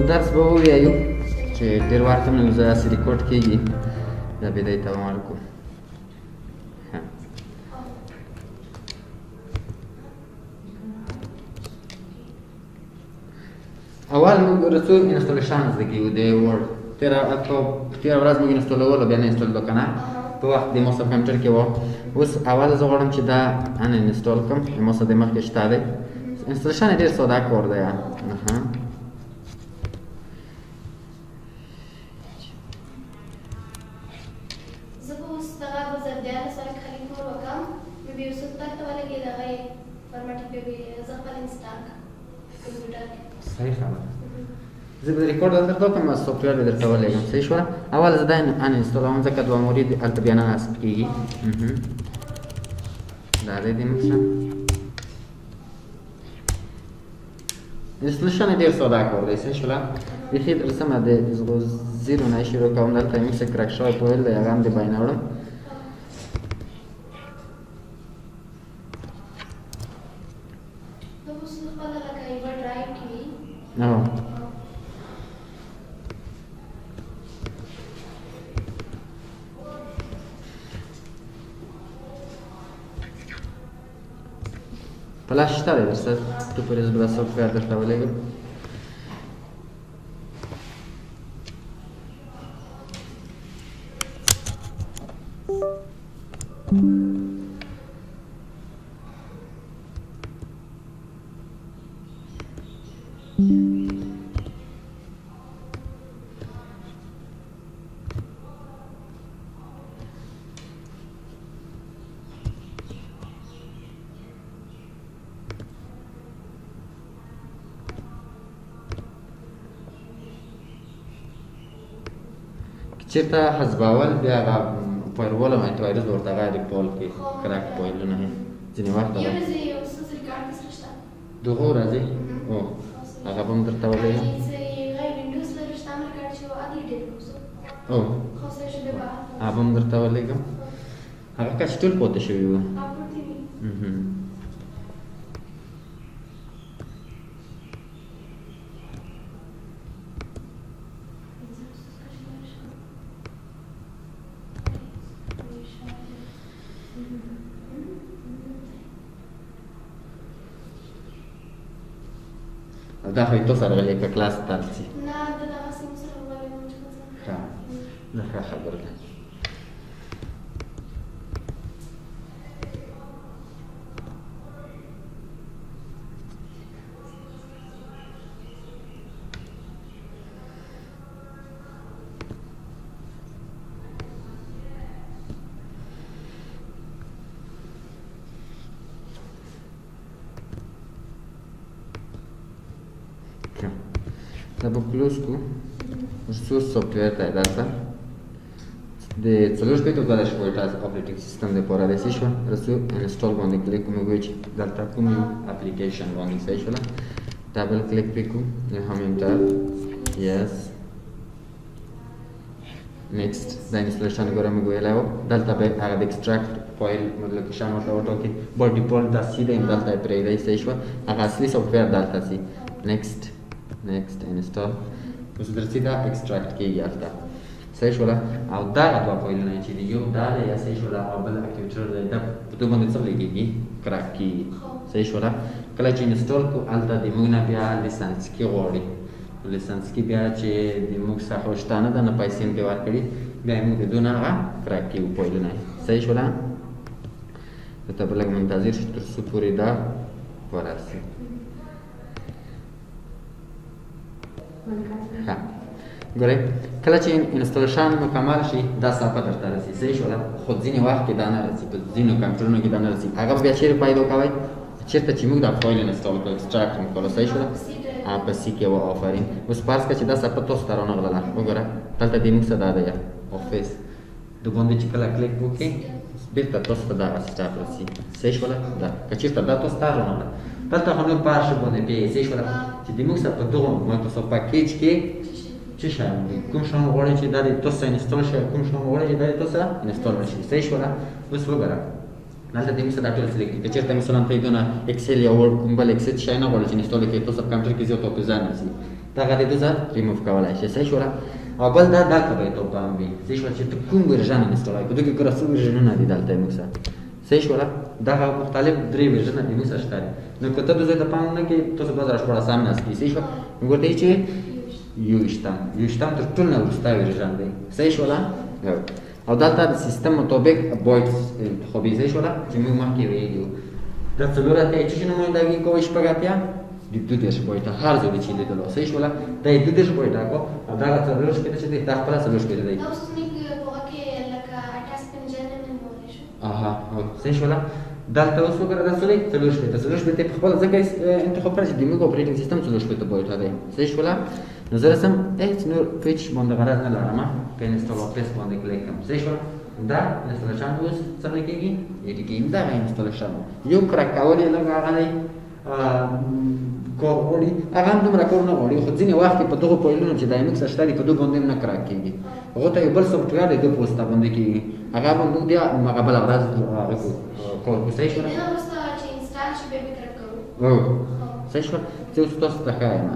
درس به ووایو چې ډېر وخت هم نه زه داسې ریکارډ کېږي، دا به دی ته ورکړو. اول موږ رسو installation زده کېږو د Word. تېره ورځ موږ انسټالولو، بیا نه انسټالېدو که نه، په وخت د ما سره کمپیوټر کې وه. اوس اول زه غواړم چې دا uninstall کړم، ما سره د مخکې شته دی. installation یې ډېر ساده کار دی. زه به اوس دغه به زر 13 سره خالي کور وکړم، نو بیا یوسف تک ته ولګېد، هغه یې format بیا زه خپل install کړم کمپیوټر کې. صحیح خبره. زه به ریکارډ درته وکړم، software به درته ولېږم. صحیح شوه؟ اول زه دا uninstall وم، ځکه دوه مورد هلته بیا نه نصب کېږي. دا دی د موږ سره installation یې ډېر ساده کار دی. صحیح شوله؟ بیخي رسمه د zero نه شروع کوم. دلته موږ څه crack شوی فایل دی، هغه هم د باینه وړم. فلش شته دی درسره؟ ته پورې زه به دا software درته ولېږم. چېرته حذفول بیا هغه firewall او antivirus ورته هغه ریپول کړي، crack فایلونه یې ځینې وخت دغو راځي. او هغه به هم درته ولېږم. او هغه به هم درته ولېږم. هغه کچ ټول پاتې شوي وو. دا خو یې تو سره غلې که کلاس ته رسي؟ نه، د دغسې مو سره غلې وم چې ښه، دا ښه خبره ده. دا به close کړو. څو software ته دلته د 64 وولټ operating system دپاره دی. صحیح شوه؟ رسو install باندې کلیک کوم، وګورئ چې دلته کوم یو اپلیکیشن باندې. صحیح شوله؟ double click پرې کوو، هم enter، yes، next. دا installation ګوره موږ ویلی و، دلته به هغه د extract file location ورته وټاکي. by default دا C دی، دلته یې پرېږدئ. صحیح شوه؟ هغه اصلي software دلته سي. next، next، install. اوس درسي دا extract کېږي هلته. صحیح شوله؟ او دغه دوه فایلونه چې دي، یو دا دی یا صحیح شوله، او بل Activator دی، دا په دوه باندې څه لګېږي؟ crack کېږي. صحیح شوله؟ کله چې install کړو، هلته د موږ نه بیا license key غواړي. license key بیا چې د موږ څخه شته نه ده، نه پیسې هم پرې ورکړي، بیا یې موږ د دوی نه هغه crack کېږو فایلونه. صحیح شوله؟ ته به لږ منتظر شي تر څو پورې دا ورسي. ښه ګورئ، کله چې installation مکمل شي، دا صفحه درته رسي. صحیح شوله؟ خو ځینې وخت کې دا نه رسي، په ځینو کمپیوټرونو کې دا نه رسي. هغه بیا چیرې پیدا کوئ؟ چېرته چې موږ دا فایل install کړو، extract مو کړو. صحیح شوله؟ په C کې وه. آفرین. اوس فرض کړه چې دا صفحه تاسو ته رانغلله، وګوره دلته د موږ څه دا دی Office د باندې چې کله کلیک وکړي، بیرته تاسو ته دغه setup رسي. صحیح شوله؟ دا که چېرته دا تاسو ته رانغله، دلته خو نور په هر شي باندې پوهېږي. صحیح شوله؟ چې د موږ سره په دغو Microsoft package کې څه شیان دي، کوم شیان غواړئ چې دا د تاسو سره install شي، کوم شیان غواړئ چې دا د تاسو سره install نه شي. صحیح شوله؟ اوس وګوره دلته د موږ سره دا ټول select دي. که چېرته مثلا ته دونه Excel یا Word کوم بل Excel شی نه غواړې چې install کړې، تاسو په کمپیوټر کې زیات حافظه نه ځي، دغه د دوزه ریموف کولای شي. صحیح شوله؟ او بل دا دلته باید تو پام وي، صحیح شوله، چې ته کوم version install کوې، په دې کې کره څو version ونه دي دلته موږ سره. صحیح شوله؟ دغه مختلف درې version دي موږ سره شته. نو که ته دوزه ته پام نه کوې تاسو 2016 هم ناست کړي. صحیح شوه؟ موږ ورته چې یوویشتم، یوویشتم تر ټولو نه وروستی version دی. صحیح شوله؟ او دلته د سیستم مطابق باید انتخابي. صحیح شوله؟ چې موږ مخکې ویلي وو دا 84 چې نمایندګي کوي 86 د 32 بایټه هر ځای چې لیدلو. صحیح شوله؟ دا یې 32 بایټه کو او دغه 64 چې دی دا خپله 64 دی. دا اوس موږ په هغه کې لکه 28 پنځه نه نیولی شو. اها صحیح شوله؟ دلته اوس وګوره دا څه دی 64، 64 په خپله ځکه انتخاب کړی چې د موږ operating system 64 بایټه دی. صحیح شوله؟ نو زه رسم هېڅ نور په هېڅ باندې غرض نه لرم، په install Office باندې کلیک کوم. صحیح شوله؟ دا installation اوس څنګه کېږي؟ edit کېږي. دغه installation یو crack کول یې لږ هغه دی کار غواړي، هغه هم دومره کار نه غواړي، خو ځینې وخت کې په دغو فایلونو چې دا موږ سره شته دي په دغو باندې هم نه crack کېږي، هغو ته یو بل software دی د پوسته باندې کېږي، هغه به موږ بیا هغه بله ورځ هغه کار کوو. صحیح شوله؟ وروسته چې install شي بیا به crack کوو. هو صحیح شوله؟ زه اوس تاسو ته ښایم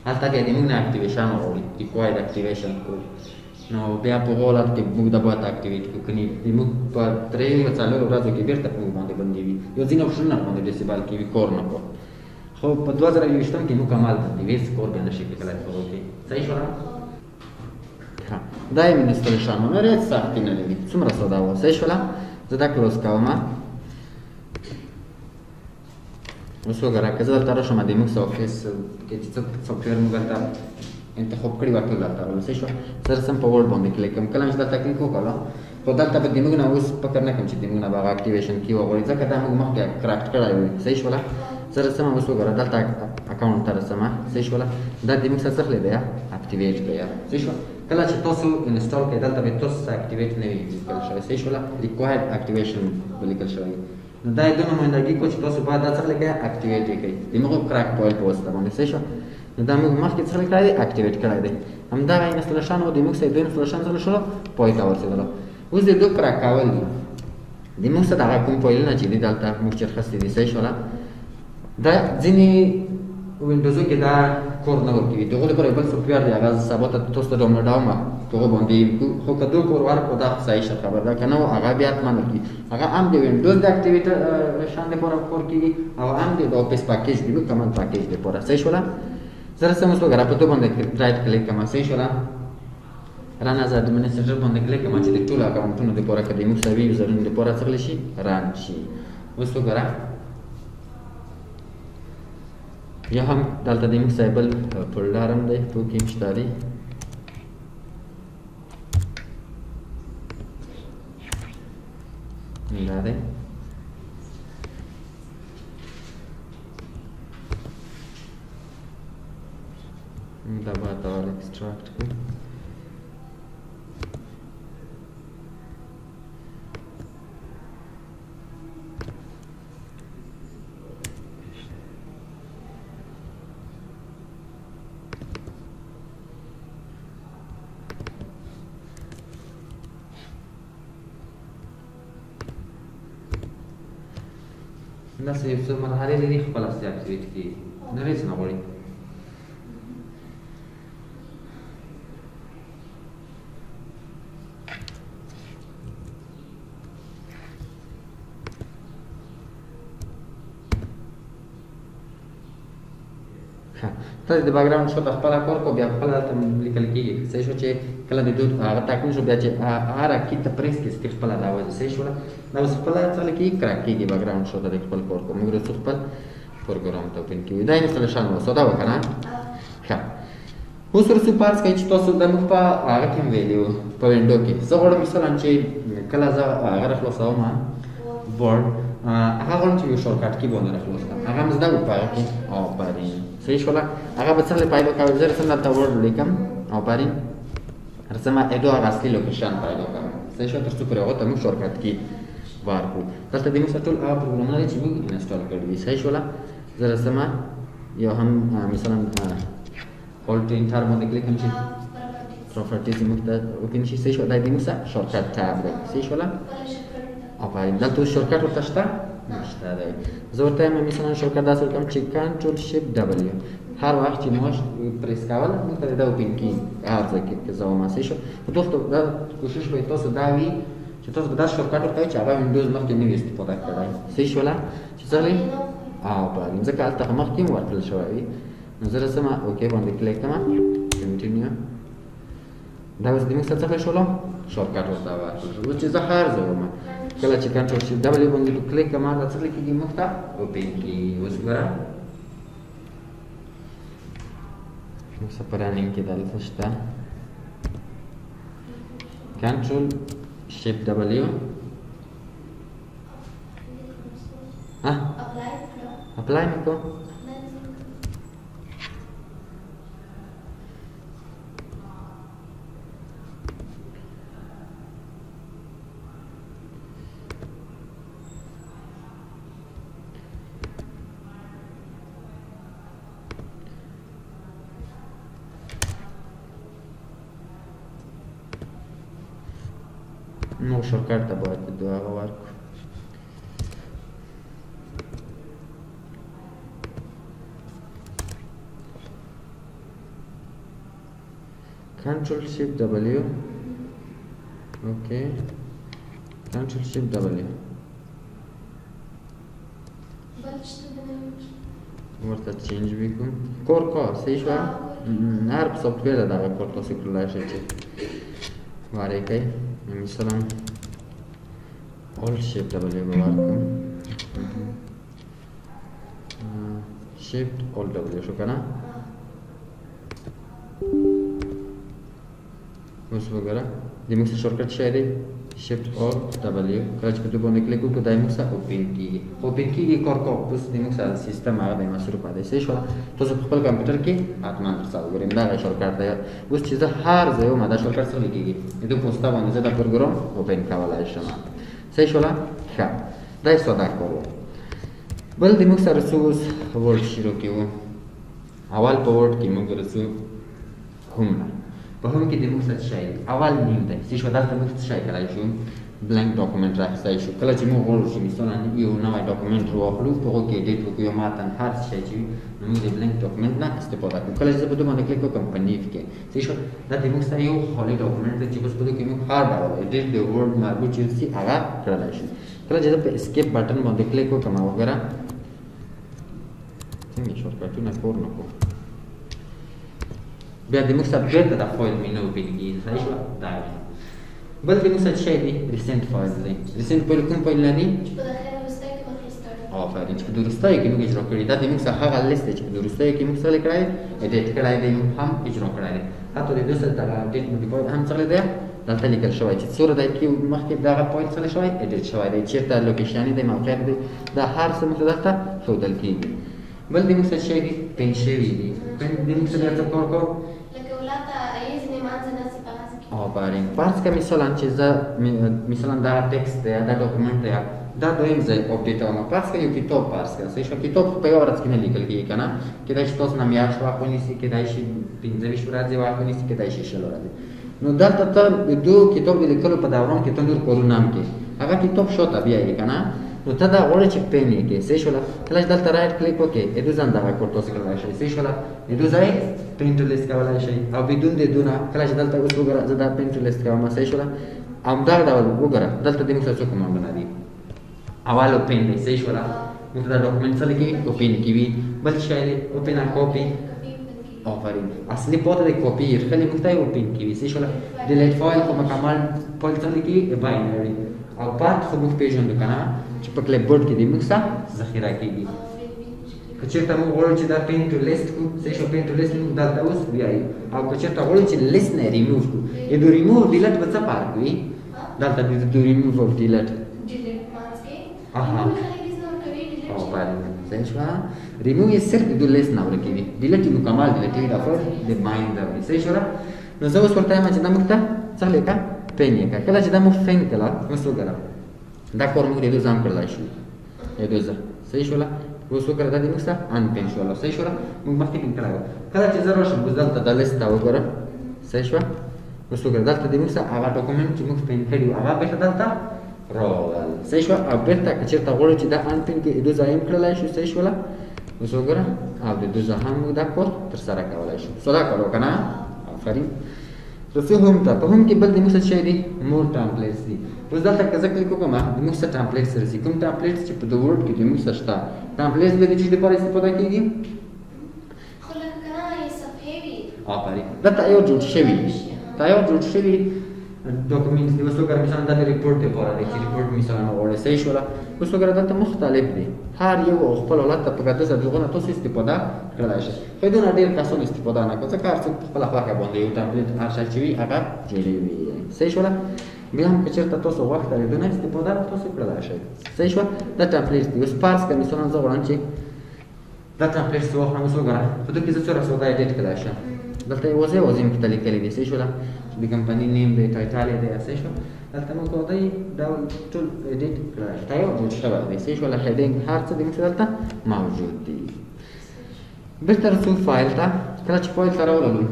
هلته بیا د موږ نه activation غواړي، required activation کوو، نو بیا په هغه حالت کې موږ دا باید activate کړو، کني د موږ په درېیو یا څلورو ورځو کې بېرته په موږ باندې بندي وي، یو ځینې option ونه باندې disable کېږي کار نه کوو. خو په 2021 کې مکمل بندي وي، هېڅ کار بیا نه شي کېدلی په هغو کې. صحیح شوله؟ ښه دا یې installation و، نور هېڅ سختي نه لري، څومره ساده وه. صحیح شوله؟ زه دا close کوم. اوس وګوره که زه دلته راشم د موږ Office کې چې څه software موږ دلته انتخاب کړي وه ټول دلته راغلل. صحیح شوه؟ زه رسم په Word باندې کلیک کوم، کله چې دلته کلیک وکړم خو دلته به د موږ نه اوس فکر نه کوم چې د موږ نه به هغه activation key وغواړي، ځکه دا موږ مخکې crack کړی وي. صحیح شوله؟ زه رسم اوس وګوره دلته account ته رسم. صحیح شوله؟ دا د موږ سره څه دی activate دی. صحیح شوه؟ کله چې تاسو install کړئ دلته به تاسو څه activate نه وي لیکل شوی. صحیح شوله؟ required activation به لیکل شوی. نو دا یې دوه نمایندګي کو چې تاسو باید دا څه لیکئ activate یې کړئ د موږ crack فایل په واسطه باندې. صحیح شوه؟ نو دا موږ مخکې څه کړی دی activate کړی دی. همدغه installation و د موږ سره دوه installation څه شو پای ته ورسېدلو. اوس د دوه crack کول دي د موږ سره دغه کوم فایلونه چې دي دلته موږ چې اخیستي دي. صحیح شوله؟ دا ځینې وینډوزو کې دا کور نه ورکوي، د هغو لپاره یو بل software دی، هغه سبا ته تاسو ته download وم په هغو باندې، خو که دوی کور ورکړو دا خو صحیح شه خبره ده، که نه هغه بیا حتما ورکوي. هغه هم د وینډوز د activation لپاره کور کېږي او هم د Office package دی، مکمل package لپاره. صحیح شوله؟ زه رسم اوس وګوره په دوه باندې right click کوم. صحیح شوله؟ run as administrator باندې کلیک کوم چې د ټولو account ونو دپاره که د موږ سره وي user ونو دپاره څه شي run شي. اوس وګوره یا هم دلته د موږ سره بل folder هم دی په کې شته دی. دا دی دا باید اول extract کړو. داسې یو څو مرحلې لري خپله ستې activate کېږي، نور هېڅ نه غواړي. ښه تاسو د background شو ته خپله کار کوو، بیا خپله دلته لیکل کېږي. صحیح شو؟ چې کله د دود هغه تکمیل شو بیا چې هره key ته press کړي ستې خپله راوځي. صحیح شوله؟ دا اوس خپله څه کېږي crack کېږي background شو ته د خپل کار کوو. موږ وروسته خپل پروګرام ته open کوو. دا installation و ساده وه که نه؟ ښه اوس وروسته فرض کړئ چې تاسو د موږ په هغه کې هم ویلي وو په window کې زه غواړم مثلا چې کله زه هغه راخلاصوم Word هغه غواړم چې یو shortcut key باندې راخلاص کړم، هغه هم زده وو په هغه کې. آفرین صحیح شوله؟ هغه به څنګه پیدا کوم؟ زه رسم دلته Word ولیکم. آفرین رسم ادو هغه اصلي location پیدا کوم. صحیح شوه؟ تر څو پورې هغه ته موږ shortcut key ورکړو. دلته د موږ سره ټول هغه پروګرامونه دي چې موږ install کړي دي. صحیح شوله؟ زه رسم یو هم مثلا Alt Enter باندې کلیک کوم چې properties موږ ته open شي. صحیح شوه؟ دا د موږ سره shortcut tab دی. صحیح شوله؟ آفرین دلته اوس shortcut ورته شته؟ نشته دی. زه ورته وایم مثلا shortcut داسې ولیکم چې Control Shift W. هر وخت چې موږ press کول موږ ته دا open کېږي هر ځای کې که زه وم. صحیح شو؟ خو دوستو دا کوشش به تاسو دا وي چې تاسو به دا shortcut ورکوئ چې هغه وینډوز مخکې نه وي استفاده کړی. صحیح شوله؟ چې څه آفرین، ځکه هلته خو مخکې هم ورکړل شوی وي. نو زه رسم okay باندې کلیک کړم، continue. دا اوس د موږ سره څه شولو؟ shortcut ورته ورکړل شو. اوس چې زه هر ځای وم کله چې control shift W باندې کلیک کړم دا څه کېږي؟ موږ ته open کېږي. اوس ګوره موږ سره په running کې دلته شته control shift W. ها apply مې کوم. نو shortcut ته باید دوه هغه ورکړو. Control Shift W. Okay. Control Shift W. ورته change وکړو. کور کار صحیح شو؟ هر software دغه کور تاسو کړلای شئ چې وارې کوي. مثلا Alt Shift W به ورکړم. Shift Alt W شو که نه؟ اوس وګوره د موږ سره shortcut شی دی Shift Alt W. کله چې په دې باندې کلیک وکړو دا موږ سره open کېږي. open کېږي کار کوو. اوس د موږ سره سیستم هغه دی مصروفه دی. صحیح شوله؟ تاسو په خپل کمپیوټر کې حتما درڅخه وګورئ. دغه shortcut دی. اوس چې زه هر ځای وم دا shortcut څنګه کېږي؟ د دې په واسطه باندې زه دا پروګرام open کولی شم. صحیح شوله؟ ښه، دا یې ساده کار و. بل د موږ سره څه اوس Word شروع کوو. اول په Word کې موږ رسو home نه. په home کې د موږ سره څه شی دی؟ اول new دی. صحیح شوه؟ دلته موږ څه شی کړای شو؟ blank document راخیستی شو. کله چې موږ غواړو چې مثلا یو نوی document راواخلو، په هغو کې edit وکړو یا متن هر څه شی چې وي، نو موږ د blank document نه استفاده کوو. کله چې زه په دې باندې کلیک وکړم په new کې، صحیح شوه؟ دا د موږ سره یو خالي document دی چې اوس په دې کې موږ هر ډول edit د Word مربوط چې سي هغه کړلی شو. کله چې زه په escape button باندې کلیک وکړم، وګوره څنګه shortcut ونه کور نه کوم، بیا د موږ سره بېرته د file menu open کېږي. صحیح شوه؟ دا بل د موږ سره څه شی دی؟ recent file دی. recent file کوم فایل نه دی؟ آفرین، چې په وروستیو کې موږ اجرا کړي. دا د موږ سره هغه لیست دی چې په وروستیو کې موږ څه کړی، edit کړی دی، هم اجرا کړی دی. حتی د دې سره دغه date modified هم څه دی دلته لیکل شوی چې څومره دقیقې مخکې دغه فایل څه شوی، edit شوی دی، چېرته location دی، موقعیت دی، دا هر څه موږ ته دلته ښودل کېږي. بل د موږ سره شی دی pin شوي دي. pin د موږ سره څه کار کوو؟ آفرین. فرض که مثلا چې زه مثلا دا text دی، دا document دی، دا دویم ځای update کوم. فرض که یو کتاب فرض که صحیح شو، کتاب په یوه ورځ کې نه لیکل کېږي که نه، کېدای شي تاسو نه میاشت وخت ونیسي، کېدای شي 25 ورځې وخت ونیسي، کېدای شي 20 ورځې. نو دلته ته د دو کتاب د لیکلو په دوران کې ته نور کارونه هم کوې، هغه کتاب شاته بیایې که نه، نو ته دا غواړې چې pin یې کړې. صحیح شوله؟ کله چې دلته right click وکړې، د دو ځان دغه کار تاسو کړلی شئ. صحیح شوله؟ د دو ځای pin to list کولی شئ او بدون د دو نه کله چې دلته اوس وګوره زه دا pin to list کوم. صحیح شوله؟ همدغه ډول وګوره دلته د موږ سره څو command ونه دي. اول open دی. صحیح شوله؟ موږ ته دا document څه لیکي؟ open کوي. بل څه شی دی؟ open copy. آفرین، اصلي پاته د کاپي خلې موږ ته open کوي. صحیح شوله؟ delete file خو مکمل فایل څه لیکي؟ binary. او path خو موږ پېژندو که نه چې په clipboard کې د موږ سره ذخیره کېږي. که چېرته موږ غواړو چې دا pin to list کړو، صحیح شو، pin to list موږ دلته اوس بیایو. او که چېرته غواړو چې لیست نه ریموو کړو، د دو ریموو ډیلیټ به څه فرق وي؟ دلته د دو ریموو او ډیلیټ. آفرین، صحیح شوه؟ ریموو یې صرف د دو لیست نه ورکوي، delete یې مکمل delete وي، دا فایل د ماینده وي. صحیح شوله؟ نو زه اوس ورته وایم چې دا موږ ته څه لیکه؟ pin یې کړه. کله چې دا موږ pin کړه، اوس وګوره دا کار موږ د دو ځان کړلی شو، د دو ځه. صحیح شوله؟ اوس وګوره دا د موږ سره unpin شوله. صحیح شوله؟ موږ مخکې pin کړی وو. کله چې زه راشم اوس دلته دا لیست ته وګوره. صحیح شوه؟ اوس وګوره دلته د موږ سره هغه document چې موږ pin کړي وو هغه بېرته دلته راغل. صحیح شوه؟ او بېرته که چېرته غواړو چې دا unpin کړو، د دو ځای هم کړلی شو. صحیح شوله؟ اوس وګوره او د دوه هم موږ دا کار ترسره کولی شو. ساده کار وکړه نه؟ آفرین. رسو home ته، په home کې بل د موږ څه شی دي؟ more templates دي. اوس دلته که زه کلیک وکړم د موږ څه templates راځي، کوم templates چې په د Word کې د موږ څه شته. templates به د چی لپاره استفاده کیږي؟ خو لکه که نه یې صفحې وي. آفرین. دلته یو جوړ شوي، دا یو جوړ شوي documents دي. اوس وګوره مثلا دا د report لپاره دی چې report مثلا غواړي، صحیح شوله. اوس وګوره دلته مختلف دي، هر یو خپل حالت ته په کتو سره دغه تاسو استفاده کړلای شئ. خو دونه ډېر کسان استفاده نه کوي، ځکه هر څوک په خپله خوښه باندې یو template هر شی چې وي هغه جوړوي، صحیح شوله. بیا هم که چېرته تاسو غوښته دونه استفاده تاسو کړلای شئ، صحیح شوه. دا template دي. اوس فرض کړه مثلا زه غواړم چې دا template واخلم. اوس وګوره په دې کې زه څومره سودا edit کړلای شم. دلته یې واضح واضح موږ ته لیکلي دي، صحیح شوله، چې د کمپني name دی، title یې دی، صحیح شوه. دلته موږ دی ډول ټول edit کړلی شو، دا یو جوړ شوی دی، صحیح شوله. heading هر څه د موږ سره دلته موجود دي. بېرته رسو فایل ته. کله چې فایل ته راولو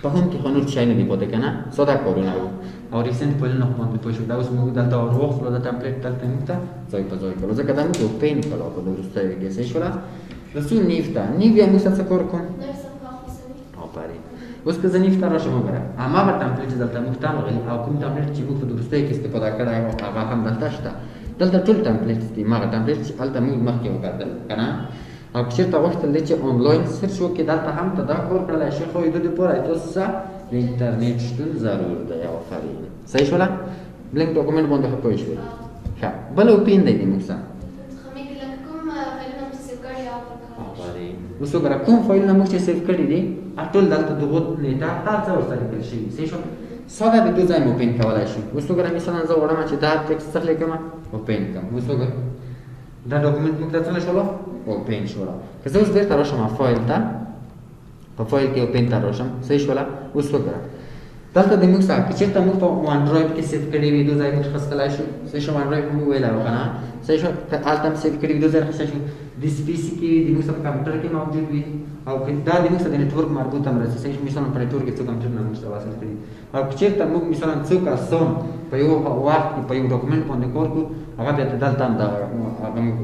په home کې خو نور شی نه دي پاتې که نه، ساده کارونه وو او recent فایلونه خو باندې پوه شو. دا اوس موږ دلته ور واخلو دا template دلته موږ ته ځای په ځای کړو، ځکه دا موږ open کړو په دې وروستیو کې، صحیح شوله. رسو new ته. new بیا موږ څه کار کوم؟ آفرین. اوس که زه new ته راشم وګوره هماغه template چې دلته موږ ته راغلي او کوم template چې موږ په وروستیو کې استفاده کړی و هغه هم دلته شته. دلته ټول templates دي، هماغه template چې هلته موږ مخکې وکتل که نه. او که چېرته غوښتل دي چې آنلاین search وکړي دلته هم ته دا کار کړلی شي، خو د دې دپاره تاسو څه د انټرنیټ شتون ضرور دی. آفرین، صحیح شوله. blank document باندې ښه پوه شوې. ښه، بل open دی د موږ سره. اوس وګوره کوم فایلونه موږ چې save کړي دي ټول دلته دغو نېټه هر څه ورسره لیکل شوي، صحیح شو. ساده د دوه ځای مو open کولی شو. اوس وګوره مثلا زه غواړم چې دا text څه لیکم open کړم. اوس وګوره دا document موږ ته څنګه شولو؟ open شوله. که زه اوس بېرته راشم فایل ته، په فایل کې open ته راشم، صحیح شوله. اوس وګوره دلته د موږ سره که چېرته موږ په OneDrive کې save کړي وي دوه ځای موږ خستلی شو، صحیح شو. OneDrive موږ ویلی و که نه، صحیح شو. که هلته هم save کړي وي دوه ځای خستلی شو. this PC کې د موږ سره په کمپیوټر کې موجود وي او که دا د موږ سره د network مربوط هم راځي، صحیح شو. مثلا په network کې څو کمپیوټرونه موږ سره وصل کړي او که چېرته موږ مثلا څو کسان په یو وخت کې په یو document باندې کار کوو هغه بیا دلته هم دا هغه موږ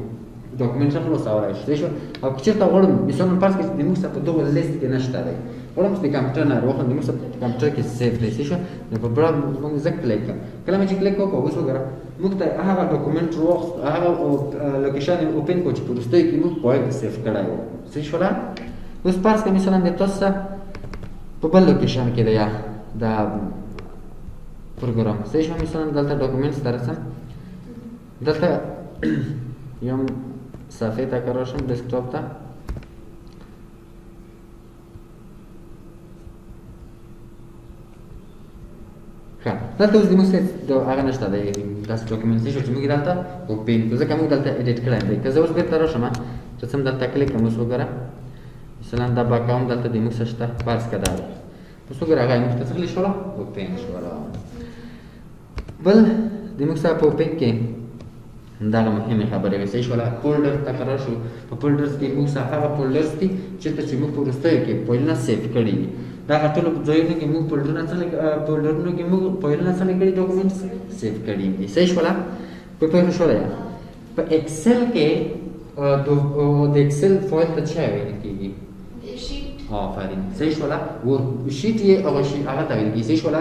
document څخه خلاصولی شو، صحیح شو. او که چېرته غواړم مثلا فرض کړئ چې د موږ سره په دغه لیست کې نشته دی، غواړم چې د کمپیوټر نه راواخلم د موږ سره په کمپیوټر کې save دی، صحیح شو. نو په browse موږ زه کلیک کړم، کله مې چې کلیک وکړ اوس وګوره موږ ته هغه document راوخست، هغه location یې open کړو چې په وروستیو کې موږ فایل save کړی و، صحیح شوله. اوس فرض کړئ مثلا د تاسو سره په بل location کې دی یا دا پروګرام، صحیح شو. مثلا دلته documents ته رسم، دلته یم صفحې ته که راشم desktop ته، ښه دلته اوس د موږ سره د هغه نشته دی داسې document شو چې موږ دلته open کړو، ځکه موږ دلته edit کړی دی. که زه اوس بېرته راشم چې څم دلته کلیک کړم، اوس وګوره مثلا دا background دلته د موږ سره شته، فرض که دا دی، اوس وګوره هغه موږ ته څه غلي شوله؟ open شوله. بل د موږ سره په open کې دغه مهمې خبرې وې، صحیح شوله. folder ته که راشو په folders کې موږ سره هغه folders دي چېرته چې موږ په وروستیو کې فایلونه save کړي دي. دغه ټولو ځایونو کې موږ فولډرونه څنګه فولډرونو کې موږ فایلونه څنګه کړي documents save کړي دي، صحیح شوله. په پوه شوله. په Excel کې د Excel فایل ته څه ویل کېږي؟ آفرین، صحیح شوله. worksheet یې هغه شي هغه ته ویل کېږي، صحیح شوله،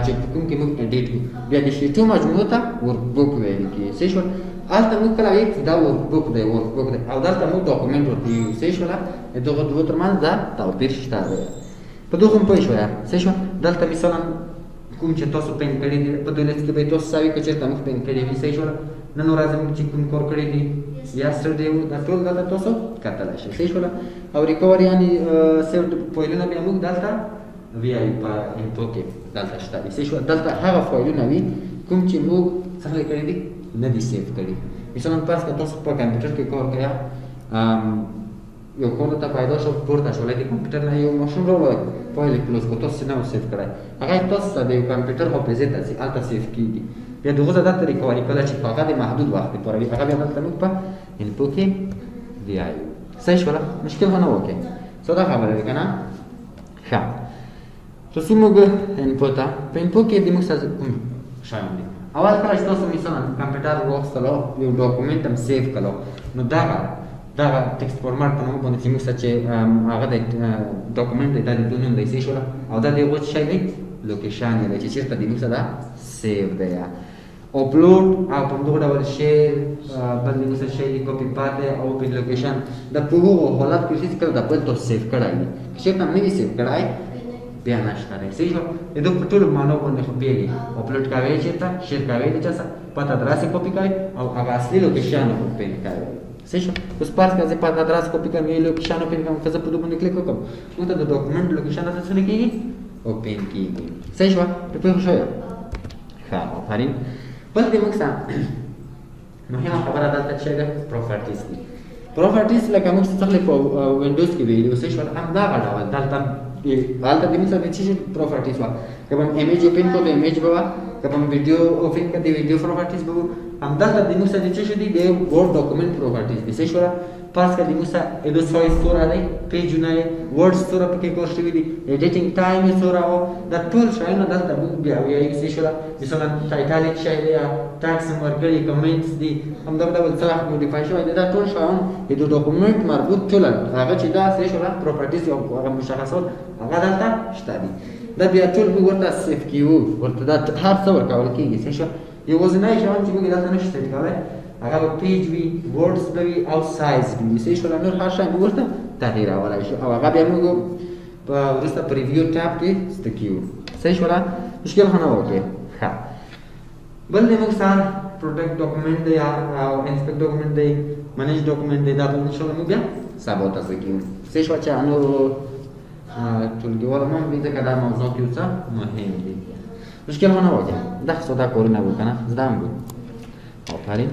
چې په کوم کې موږ edit کړو. بیا د شیټو مجموعه ته workbook ویل کېږي، صحیح شوله. هلته موږ کله وایو چې دا workbook دی، workbook دی، او دلته موږ document ورته یو، صحیح شوله. د دغو دوو ترمنځ دا توپیر شته دی. په دغه هم پوه شوی، صحیح شوه. دلته مثلا کوم چې تاسو pin کړي دي په دې لیست کې به تاسو ساوي که چېرته موږ pin کړي وي، صحیح شوله. نن ورځ موږ چې کوم کار کړی دی yesterday و، دا ټول دلته تاسو کتلی شئ، صحیح شوله. او recovery یعنې saved فایلونه بیا موږ دلته ویایو په info کې دلته شته دي، صحیح شوه. دلته هغه فایلونه وي کوم چې موږ څنګه کړي دي نه دي save کړي. مثلا فرض کړه تاسو په کمپیوټر کې کار کوئ، یو کار درته پیدا شو پورته شو، د کمپیوټر نه یو ماشین راوړی فایل یې close کړو، تاسو نه و save کړی، هغه تاسو ته د یو کمپیوټر حافظې ته ځي، هلته save کېږي. بیا دغه ځای دلته recovery کله چې هغه د محدود وخت لپاره وي هغه بیا دلته موږ په info کې بیایو، صحیح شوله. مشکل خو نه وکړي، ساده خبره ده که نه؟ ښه، رسو موږ info ته. په info کې د موږ سره کوم شیان دي؟ اول کله چې تاسو مثلا کمپیوټر واخیستلو یو document هم save کړو، نو دغه دغه text format په نوم باندې چې موږ سره چې هغه د document دی، دا د نوم دی، صحیح شوله؟ او دا د هغو څه شی دی؟ location یې دی چې چېرته د موږ سره دا save دی. اپلوډ او په همدغه ډول share، بل د موږ سره شی دی copy path دی او open location. دا په هغو حالت کې چې کله دا فایل ته save کړی وي، که چېرته نه وي save کړی بیا نشته دی، صحیح شو؟ د ده په ټولو معنو باندې خو پوهېږي، اپلوډ کوې چېرته، share کوې د چا سره، path address یې کاپي کوې او هغه اصلي location یې open کوې، صحیح شو؟ اوس فرض کړه زه path address copy کوم، یو location open کوم، که زه په ده باندې کلیک وکړم موږ ته د document location راته څه نه کېږي؟ open کېږي، صحیح شوه؟ پرې پوه شوې؟ ښه، آفرین. بل د موږ سره مهمه خبره دلته چې ده properties دي. properties لکه موږ څه په وینډوز کې ویلي، صحیح شول؟ همدغه ډول دلته هلته د موږ سره د څه شي properties وه، که به image open کړو د image به وه، که به ویډیو open کړو د ویډیو properties به وو. همدلته د موږ سره د څه شي دي؟ د Word document properties دي، صحیح شوله؟ فرض کړه د موږ سره د سایز څومره دی، page ونه یې، words څومره پکې کار شوي دي، editing time یې څومره و، دا ټول شیونه دلته موږ بیا ویایو، صحیح شوله؟ مثلا title یې څه شی دی، tags هم ورکړي، comments دي، همدغه ډول څه وخت modify شوی دی، دا ټول شیان د document مربوط ټول هغه چې دا صحیح شوله properties او هغه مشخصات هغه دلته شته دي. دا بیا ټول موږ ورته save کیو، ورته دا هر څه ورکول کېږي، صحیح شوه؟ یوازینی شیان چې موږ دلته نه شو set کولی هغه به page وي، words به وي او سایز به وي، صحیح شوله؟ نور هر شی موږ ورته تغییرولی شو او هغه بیا موږ په وروسته په review tab کې زده کیو، صحیح شوله؟ مشکل خو نه وکړي. ښه، بل دی موږ سره protect document دی او inspect document دی، manage document دی، دا به انشاءالله موږ بیا سبا ته زده کیو، صحیح شوه؟ چې نورو ټولګیوالو هم وي، ځکه دا موضوع یو څه مهم دي. مشکل خو نه وکړي، دا خو ساده کارونه وو که نه، زده هم وو. آفرین.